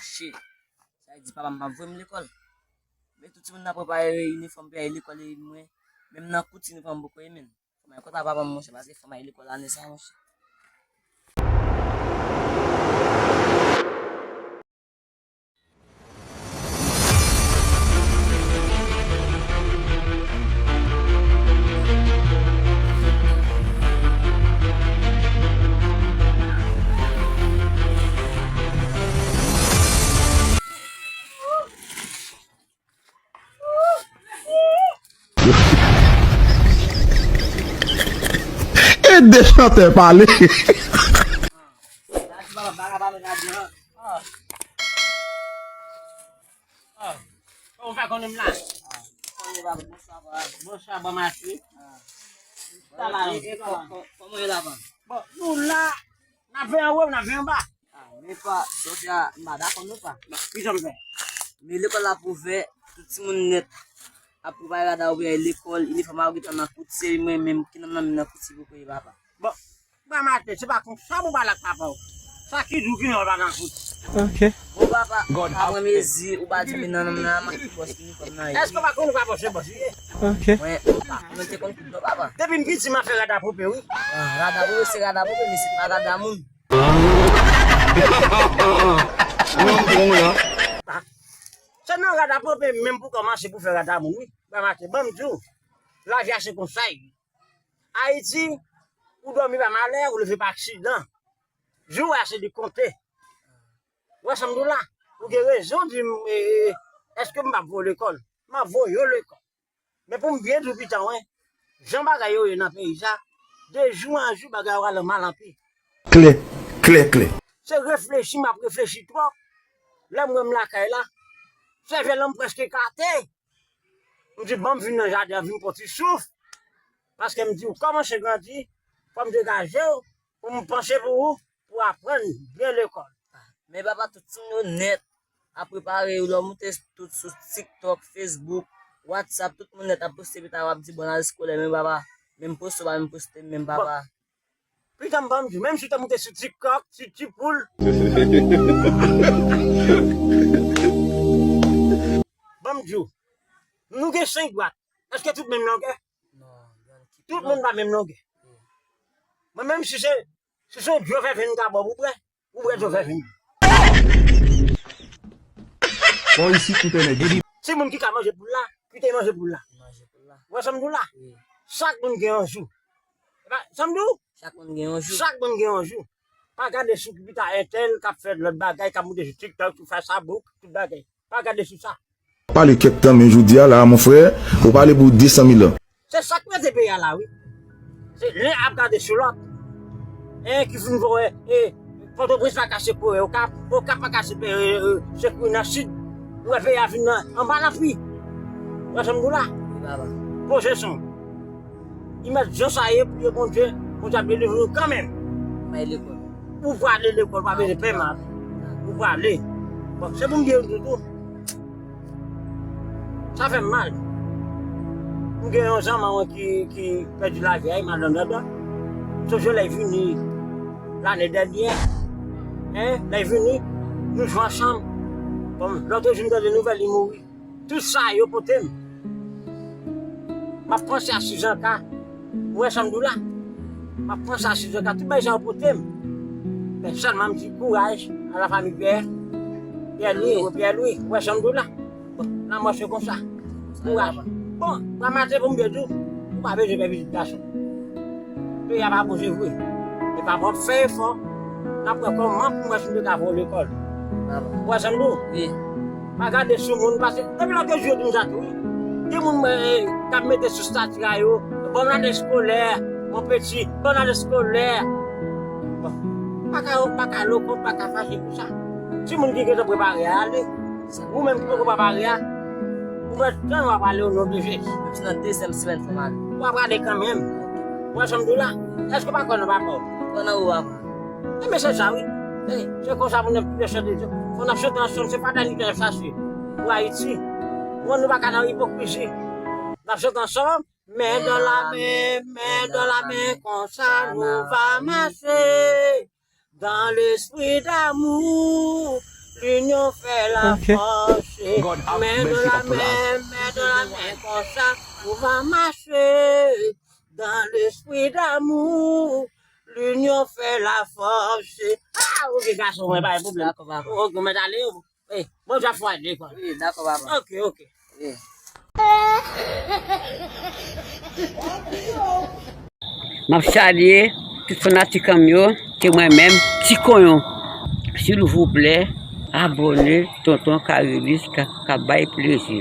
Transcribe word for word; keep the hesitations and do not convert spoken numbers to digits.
Shit. Sa vle di papa m p ap voye m lekòl. Men tout timoun nan prepare inifòm pou y al lekòl e mwen, menm nan kouti inifòm m poko ye menm. Fò m al konta papa m monchè, paske fò m al lekòl ane sa monchè. Ede chantè pale. Kòman w fè konnen m la? Bonswa, bonswa, bon maten. Sa va, e, e, kò-, kò-, kòman w ye la, pa? Bon, nou la, n ap veye anwo, n ap veye anba. Ah, men pa, donk, ah, m pa dakò non, pa. Bon, kijan m fè? Men lekòl la ap ouvè, tout timoun nèt ap prepare rad a yo pou y al lekòl, inifòm a yo gentan nan kouti, se mwen menm ki nan, nan, nan kouti poko ye, papa. Bon, Bra Maten, se pa konsa pou pale ak papa w. Sa ki di w ki non pa nan fout. Ok. Bon, papa, apre mezi, ou pa di m nan, nan, nan, nan, ki bòs inifòm nan ye. Èske w pa konn ou pa bòs, se bòs li ye? Ok. Mwen, papa, mwen te konn kout dlo, papa. Depi m piti, m ap fè rad a pope, wi. Ah, rad a pope, se rad a pope, men se pa rad a moun. Ah. Se nan rad a pope menm pou kòmanse pou fè rad a moun, wi. Bra Maten, ban m di w, lavi a se konsa l ye. Ayiti, ou dòmi pa malè, ou leve pa aksidan. Jou a se li konte. Ou wè sa m di w la? Ou gen rezon di m, e, e, èske m p ap voye w lekòl? M ap voye w lekòl. Men pou m byen di w pita, wi, jan bagay yo ye nan peyi sa, de jou an jou, bagay yo pral mal anpil. Klè, klè, klè. Se reflechi m ap reflechi twòp. Lè m wè m lakay la, sèvèl lan m prèske eklate. M di, ban m vin nan jaden an, vin pran ti souf. Paske m di, ou kòmanse grandi, fò m degaje w, pou m panse pou ou, pou aprann byen lekòl. Men papa, tout timoun yo nèt ap prepare yo, lè w moute tout sou TikTok, Facebook, WhatsApp, tout moun nèt ap poste pita w ap di bon lane eskolè, men papa, menm poste w pa menm poste, menm papa. Pita m ban m di w, menm si w te moute sou TikTok, sou Tipoul, ban m di w, nou gen senk dwat. Èske tout menm longè? Non, tout moun pa menm longè. Mwen menm si se, si se yon djòvè vin ka ba w, ou prè? Ou prè djòvè vin? Bon, isit, nou te nèg isit. Timoun ki ka manje poul la, kite manje poul la. Ou wè sa m di w la? Wi. Chak moun gen yon jou. Sa m di w? Chak moun gen yon jou. Chak moun gen yon jou. Pa gade sou pita entèl k ap fè lòt bagay, k ap moute sou TikTok, sou Facebook, tout bagay. Pa gade sou sa. Pale kèk tan, men jodi a la, mon frè, ou pale pou de san mil an. Se sa k mete peyi a la, wi. Se len ap gade sou lòt. En, ki fin voye, e, Pòtoprens pa ka sekouye Okap, Okap pa ka se, e, e, sekouye nan Sid. Ou wè peyi a vin nan, anba lapli. Ou wè sa m di w la? Wi, papa. Poze son. Li mèt jan sa ye, priye Bondye, Bondye ap delivre nou kanmenm. Ou prale lekòl, pa bezwen pè mal. Ou prale. Bon, se pou m di w tou. Sa fè m mal. M gen yon zanmi mwen ki, ki pèdi lavi a, madanm ladan. M sonje lè l vini lane dènyè. Hein, lè l vini, nou jwe ansanm. Bon, lòt jou m tande nouvèl li mouri. Tout sa yo pote m. M ap panse a Sizanka. Ou wè sa m di w la? M ap panse a Sizanka. Tout bagay sa yo pote m. Men sèlman m di kouraj a la fami Pyè. Pyè Lwi, wi, Pyè Lwi. Ou wè sa m di w la? Bon, lanmò se konsa. Kouraj. Bon, Bra Maten pou m byen di w, ou pa bezwen pè pitit gason. Peyi a pa bouje vre. E papa w ap fè efò. N ap wè kòman pou m wè si m te ka voye w lekòl. Ou wè sa m di w? Wi. Pa gade sou moun, paske depi lòt jou yo di m sa tou, wi. Gen moun, eh, k ap mete sou estati a yo, bon lane eskolè, mon peti, bon lane eskolè. Bon, pa ka, pa ka lokon, pa ka fache pou sa. Timoun ki gentan prepare a ale. Ou menm ki poko prepare a, ou mèt tann w ap ale o non de Jezi. Menm si nan dezyèm semèn fò m ale. W ap ale kanmenm. Ou wè sa m di w la? Èske w pa kwè nan papa w? Kwè nan ou, papa. Enben se sa wi. Se konsa pou n ap chante, fò n ap chante ansanm, se pa dani k ap chache pou Ayiti. Bon, nou pa ka nan ipokrizi. N ap chante ansanm. Men dan la men, men dan la men, konsa nou va mache. Dans l'esprit d'amour, L'union fait la force. Men dans la men, men dans la men konsa, nou va mache dans l'esprit d'amour. L'union fait la force. Ah, ok, gason, mwen pa gen pwoblèm. Dakò, papa. Ok, mwen ale. Eh, bon, jan fwa de kwa. Wi, dakò, papa. Ok, ok. Wi. M ap salye tout fanatik an m yo, se mwen menm, Ti Konyon. Silvouplè, abòne, Tonton Karilis ka, ka bay plezi.